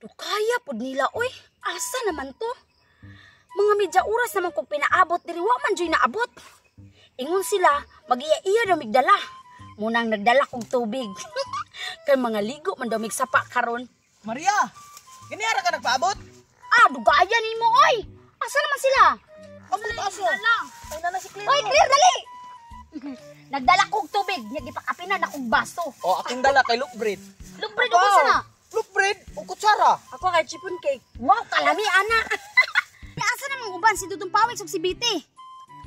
Dukaya pud nila oy. Asa naman to? Mga medya oras naman kong pinaabot diri, wa man joy naabot. Ingon sila, mag-iya-iya daw migdala. Munang nagdala kong tubig. Kay mga ligo man daw migsapa karon. Maria, gani ara ka nagpaabot? Ah, dugaya nimo oy. Asa naman sila? Amot aso. Ay nana si Claire. Oy, Claire, dali. Nagdala kong tubig, nya gipakapinan akong baso. Oh, akong dala kay Luke Bread. Lubre do ko na. Luke Bread ug kutsara. Ako kay chipon cake. Wow, kalami ana. Asa namang uban si Dudong Pawik ug si Biti?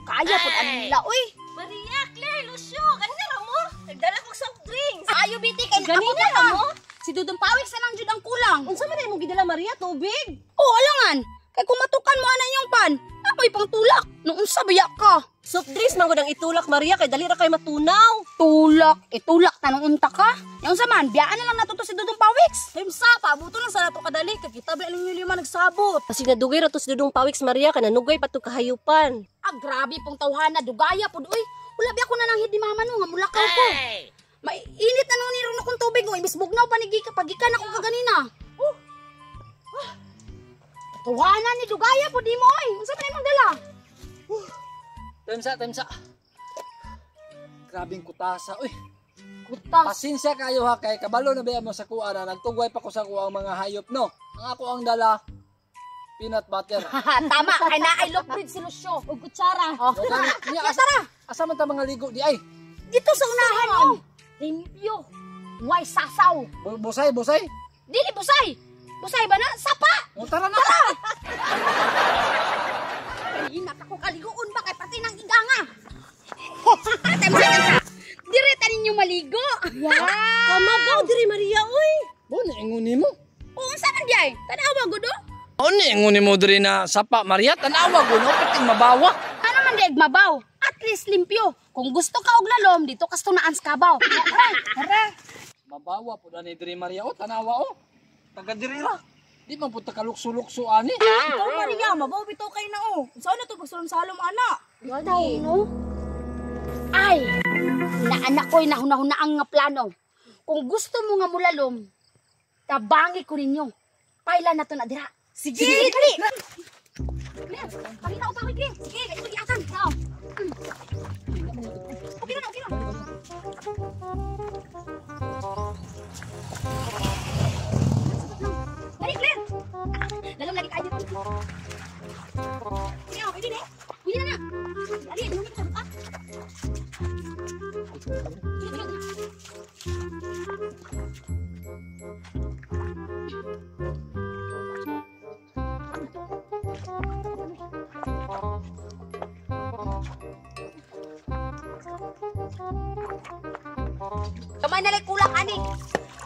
Kaya pud ani nila oy. Maria, Claire, Lucio, kanina ra mo. Nagdala kog soft drinks. Ayo Biti kay Ganina naabot na ra ka. mo? Si Dudong Pawik sa lang jud ang kulang. Unsa man imong gidala, Maria, tubig? Oo, alangan. Kay kung matukan mo ana inyong pan, ako'y pangtulak. Noon sa biya ka. Soft drinks man gud ang itulak, Maria, kay dali ra kay matunaw. Tulak, itulak tanong unta ka. Yung sa man, biyaan na lang natuto si Dudong Pawiks. Himsa, paabuto lang sa nato kadali kay kita ba ninyo lima nagsabot. Kasi nadugay ra to si Dudong Pawiks, Maria, kay nanugay pa to kahayupan. Ah, grabe pong tawhana, dugaya pod uy. Wala biya ko na nang ni mama no nga mulakaw ko. Mainit na nung niron akong tubig oh, imbis bugnaw pa ni gika pagikan ako kaganina. Oh. Ah. Tawhana ni dugaya pod nimo oy. Unsa man imong dala? Temsa, temsa. Grabing kutasa, uy. Kutas. Pasensya kayo ha kay kabalo na ba mo sa kuha na nagtugway pa ko sa kuha ang mga hayop no. Ang ako ang dala peanut butter. Tama, kay naay look bridge si Lucio. Ug kutsara. Oh. Niya, asa, asa man ta mga ligo di ay. Dito sa unahan oh. Limpyo. Way sasaw. Busay, busay. Dili busay. Busay ba na? Sapa. O tara na. Hina ka ko kaliguon ba kay pati nang iganga. Temsa, temsa. Dire ta ninyo maligo. Wow! Kamabaw diri, Maria, oy. Mo ni ingon nimo. Oo, unsa man di ay? Tanawa gud oh. O ni ingon nimo diri na sapa Maria tanawa gud no perting mabawa. Ano man di ay mabaw? At least limpyo. Kung gusto ka og lalom dito kas tunaan sa kabaw. Tara, tara. Mabawa pud ani diri Maria o tanawa o. Taga diri ra. Di man pud ta kalukso-lukso ani. Ikaw, Maria, mabaw bitaw kay na oh. Unsa na to pagsulom-salom ana? Ikaw, no? Ay, naanak ko'y nahuna-hunaang nga plano. Kung gusto mo nga mulalom, tabangi ko ninyo. Paila na to na dira. Sige, sige dali. Claire, pakita ko pa ko, Claire. Sige, kay ito giatan. Tao. Okay na, okay na. Dali, Claire. Lalom lagi kayo dito. Sige, pwede na. Pwede na na. Dali, dali ka sa buka. Sige, sige, sige. Kamay na lang kulang ani.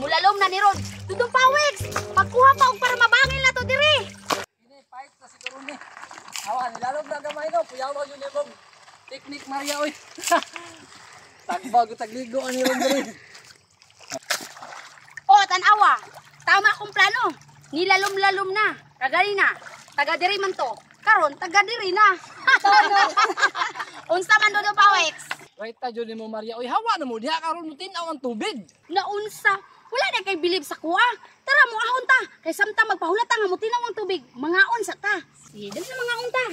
Mulalom na ni Ron. Dudong Pawiks, pagkuha pa og para mabangil na to diri. Ini fight na siguro ni. Awa nilalom na gamay no, puyawa yun imong teknik Maria oy. Tagbago tagligo ani ron diri. O, tanawa. Tama akong plano. Nilalom-lalom na. Kagali na. Taga diri man to. Karon taga diri na. Unsa man Dudong Pawiks? Right ta jud nimo Maria oy, hawa na mo diha karon mo tin-aw ang tubig. Naunsa. Wala na kay bilib sa kuha. Tara mo ahon ta. Kay samtang magpahulat ta nga mo tinaw ang tubig. Mangaon sa ta. Sige, dali na mangaon ta.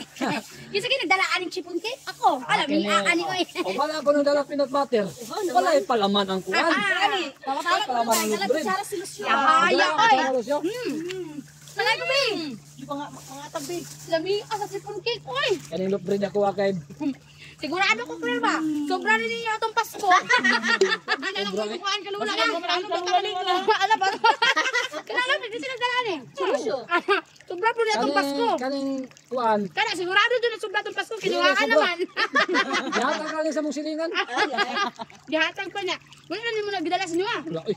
Yung sige nagdala aning chipon cake. Ako, alam ni ani oy. O wala ko nang dala peanut butter. Wala palaman ang kuan. Ani. Wala palaman ang Dala bread. kutsara si Lucio. Yahaya oy. Lucio. Malay ko be. Di pa nga mga tabi. Lami asa chipon cake oy. Kaning loop bread ako kay Sigurado ko Claire ba? Sobra rin ninyo atong Pasko. Sobra eh. Kuhaan ka lula. Ano ba Ala ba? Kinala di sila dala ni. Sobra po niya atong Pasko. Kaning kuan. Kana sigurado doon na sobra atong Pasko Dili kinuhaan sobra. naman. Gihatag ka sa mong silingan. Gihatag pa niya. Wala na nimo nagdala sa inyo ah. Wala oy.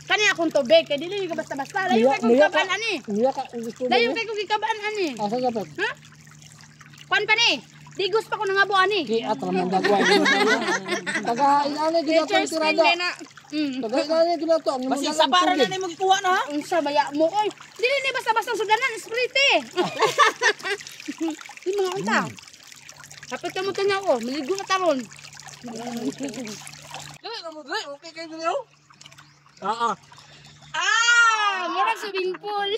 Kani akong tubig kay dili ka basta-basta. Layo kay kong kabaan ani. Uya ka og gusto mo. Layo kay kong gikabaan ani. Asa dapat? Ha? Kuan pa ni. Digos pa ko nangabo ani. Kiat ra man dagway. Taga inani gyud ato ang Teacher's tirada. friend na. Taga inani gyud ato ang Basi imong sa para dalang na tubig. nimo gikuha na ha. Unsa baya mo oy. Dili ni basta-basta sudanan sprite. Di mga unta. Kapit ka mo tanaw ko, maligo na taron. Dili na mo dili, okay kay dili oh. Ah ah. Ah! swimming pool.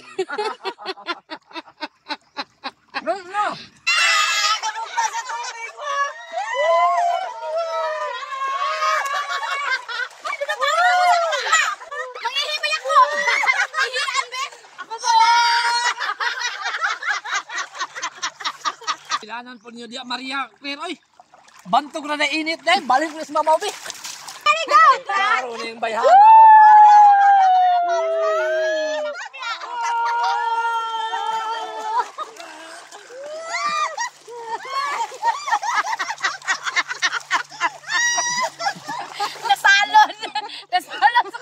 No, no. Mangihimay ako! Ihiraan, be! Ako ba? Kailangan po niyo diya Maria Claire oy. Bantog na na init dahil balik ko na si Mama Obi. Klaro na yung bayhana. Nasalon! Nasalon sa